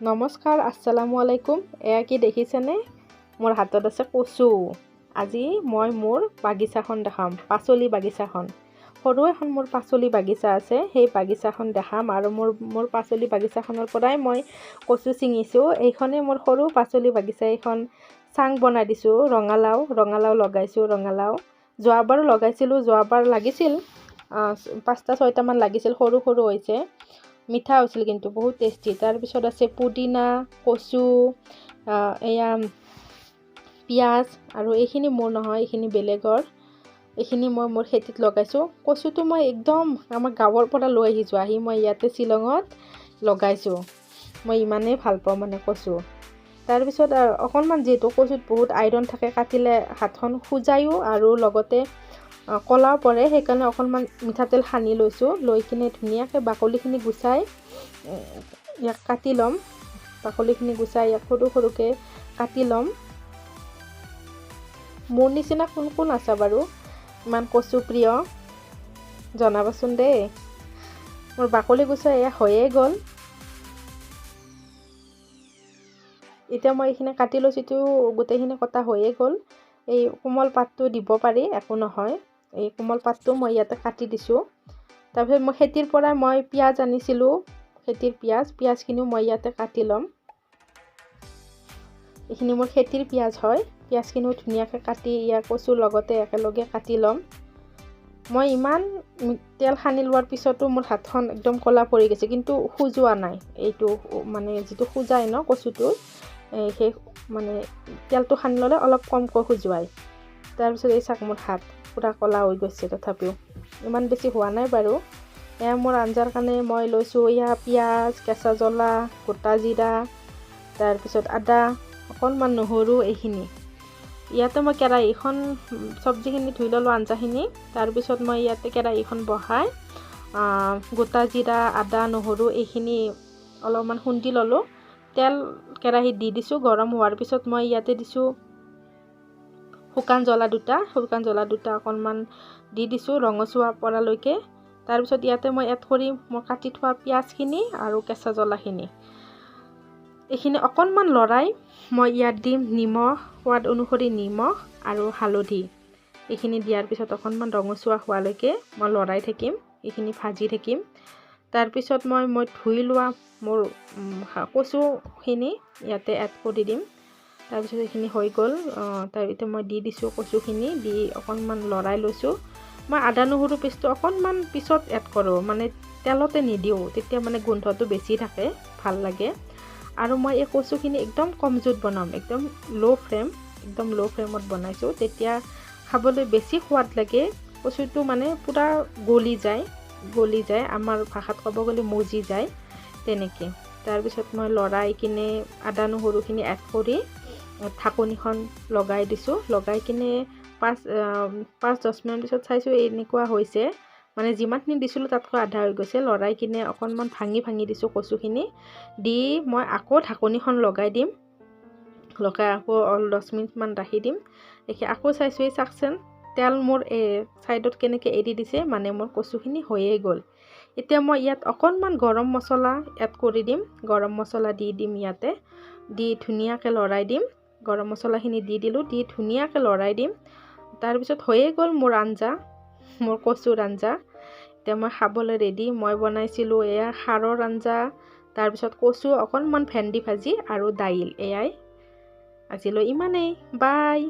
নমস্কাৰ, আসসালামু আলাইকুম। এয়া কি দেখিছেনে? মোৰ হাতত আছে কচু। আজি মই মোৰ বাগিচাখন দেখাম, পাচলি বাগিচাখন। সৰু এখন মোৰ পাচলি বাগিচা আছে, সেই বাগিচাখন দেখাম। আৰু মোৰ পাচলি বাগিচাখনৰ পৰাই মই কচু ছিঙিছোঁ। এইখনেই মোৰ সৰু পাচলি বাগিচা। এইখন চাং বনাই দিছোঁ। ৰঙালাও লগাইছোঁ। ৰঙালাও যোৱাবাৰো লগাইছিলোঁ, যোৱাবাৰ লাগিছিল, পাঁচটা ছয়টামান লাগিছিল, সৰু সৰু হৈছে, মিঠা হৈছিল কিন্তু বহুত টেষ্টি। তাৰপিছত আছে পুদিনা, কচু, এয়া পিঁয়াজ। আৰু এইখিনি মোৰ নহয়, এইখিনি বেলেগৰ। এইখিনি মই মোৰ খেতিত লগাইছোঁ। কচুটো মই একদম আমাৰ গাঁৱৰ পৰা লৈ আহিছোঁ, আহি মই ইয়াতে শ্বিলঙত লগাইছোঁ। মই ইমানেই ভাল পাওঁ মানে কচু। তাৰপিছত অকণমান যিহেতু কচুত বহুত আইৰণ থাকে, কাটিলে হাতখন খজুৱায়ো আৰু লগতে ক'লাও পৰে, সেইকাৰণে অকণমান মিঠাতেল সানি লৈছোঁ। লৈ কিনে ধুনীয়াকৈ বাকলিখিনি গুচাই ইয়াক কাটি ল'ম। বাকলিখিনি গুচাই ইয়াক সৰু সৰুকৈ কাটি ল'ম। মোৰ নিচিনা কোন কোন আছা বাৰু ইমান কচু প্ৰিয়, জনাবচোন দেই। মোৰ বাকলি গুচাই এয়া হৈয়ে গ'ল। এতিয়া মই এইখিনি কাটি লৈছোঁ, এইটো গোটেইখিনি কটা হৈয়ে গ'ল। এই কোমল পাতটো দিব পাৰি, একো নহয়। এই কোমল পাতটো মই ইয়াতে কাটি দিছোঁ। তাৰপিছত মই খেতিৰ পৰাই মই পিঁয়াজ আনিছিলোঁ, খেতিৰ পিঁয়াজ, পিঁয়াজখিনিও মই ইয়াতে কাটি ল'ম। এইখিনি মোৰ খেতিৰ পিঁয়াজ হয়। পিঁয়াজখিনিও ধুনীয়াকৈ কাটি ইয়াৰ কচুৰ লগতে একেলগে কাটি ল'ম। মই ইমান তেল সানি লোৱাৰ পিছতো মোৰ হাতখন একদম ক'লা পৰি গৈছে, কিন্তু খজুৱা নাই। এইটো মানে যিটো খজুৱাই ন কচুটো, সেই মানে তেলটো সানি ল'লে অলপ কমকৈ খজুৱায়। তাৰপিছত এই চাওক মোৰ হাত পূৰা ক'লা হৈ গৈছে, তথাপিও ইমান বেছি হোৱা নাই বাৰু। এয়া মোৰ আঞ্জাৰ কাৰণে মই লৈছোঁ এয়া পিঁয়াজ, কেঁচা জ্বলা, গোটা জিৰা, তাৰপিছত আদা, অকণমান নহৰু, এইখিনি। ইয়াতে মই কেৰাহীখন চব্জিখিনি ধুই ল'লোঁ, আঞ্জাখিনি। তাৰপিছত মই ইয়াতে কেৰাহীখন বহাই গোটা জিৰা, আদা, নহৰু এইখিনি অলপমান খুন্দি ল'লোঁ। তেল কেৰাহীত দি দিছোঁ। গৰম হোৱাৰ পিছত মই ইয়াতে দিছোঁ শুকান জ্বলা দুটা, শুকান জ্বলা দুটা অকণমান দি দিছোঁ ৰঙচুৱা পৰালৈকে। তাৰপিছত ইয়াতে মই এড কৰিম মই কাটি থোৱা পিঁয়াজখিনি আৰু কেঁচা জ্বলাখিনি। এইখিনি অকণমান লৰাই মই ইয়াত দিম নিমখ, সোৱাদ অনুসৰি নিমখ আৰু হালধি। এইখিনি দিয়াৰ পিছত অকণমান ৰঙচুৱা হোৱালৈকে মই লৰাই থাকিম, এইখিনি ভাজি থাকিম। তাৰপিছত মই ধুই লোৱা মোৰ কচুখিনি ইয়াতে এড কৰি দিম। তাৰপিছত এইখিনি হৈ গ'ল। তাৰপিছত মই দি দিছোঁ কচুখিনি, দি অকণমান লৰাই লৈছোঁ। মই আদা নহৰু পেষ্টটো অকণমান পিছত এড কৰোঁ, মানে তেলতে নিদিওঁ, তেতিয়া মানে গোন্ধটো বেছি থাকে, ভাল লাগে। আৰু মই এই কচুখিনি একদম কম জুইত বনাম, একদম ল' ফ্লেম, একদম ল' ফ্লেমত বনাইছোঁ, তেতিয়া খাবলৈ বেছি সোৱাদ লাগে। কচুটো মানে পূৰা গলি যায়, গলি যায়, আমাৰ ভাষাত ক'ব গ'লে মজি যায় তেনেকৈ। তাৰপিছত মই লৰাই কিনে আদা নহৰুখিনি এড কৰি ঢাকনিখন লগাই দিছোঁ। লগাই কিনে 5-10 মিনিট পিছত চাইছোঁ এনেকুৱা হৈছে, মানে যিমানখিনি দিছিলোঁ তাতকৈ আধা হৈ গৈছে। লৰাই কিনে অকণমান ভাঙি ভাঙি দিছোঁ কচুখিনি, দি মই আকৌ ঢাকনিখন লগাই দিম। লগাই আকৌ 10 মিনিটমান ৰাখি দিম। দেখি আকৌ চাইছোঁ, এই চাওকচোন তেল মোৰ এই ছাইডত কেনেকৈ এৰি দিছে, মানে মোৰ কচুখিনি হৈয়ে গ'ল। এতিয়া মই ইয়াত অকণমান গৰম মছলা এড কৰি দিম। গৰম মছলা দি দিম ইয়াতে, দি ধুনীয়াকৈ লৰাই দিম। গৰম মছলাখিনি দি দিলোঁ, দি ধুনীয়াকৈ লৰাই দিম। তাৰপিছত হৈয়ে গ'ল মোৰ আঞ্জা, মোৰ কচুৰ আঞ্জা। এতিয়া মই খাবলৈ ৰেডি। মই বনাইছিলোঁ এয়া খাৰৰ আঞ্জা, তাৰপিছত কচু অকণমান ভেন্দি ভাজি আৰু দাইল। এয়াই আজিলৈ ইমানেই, বাই।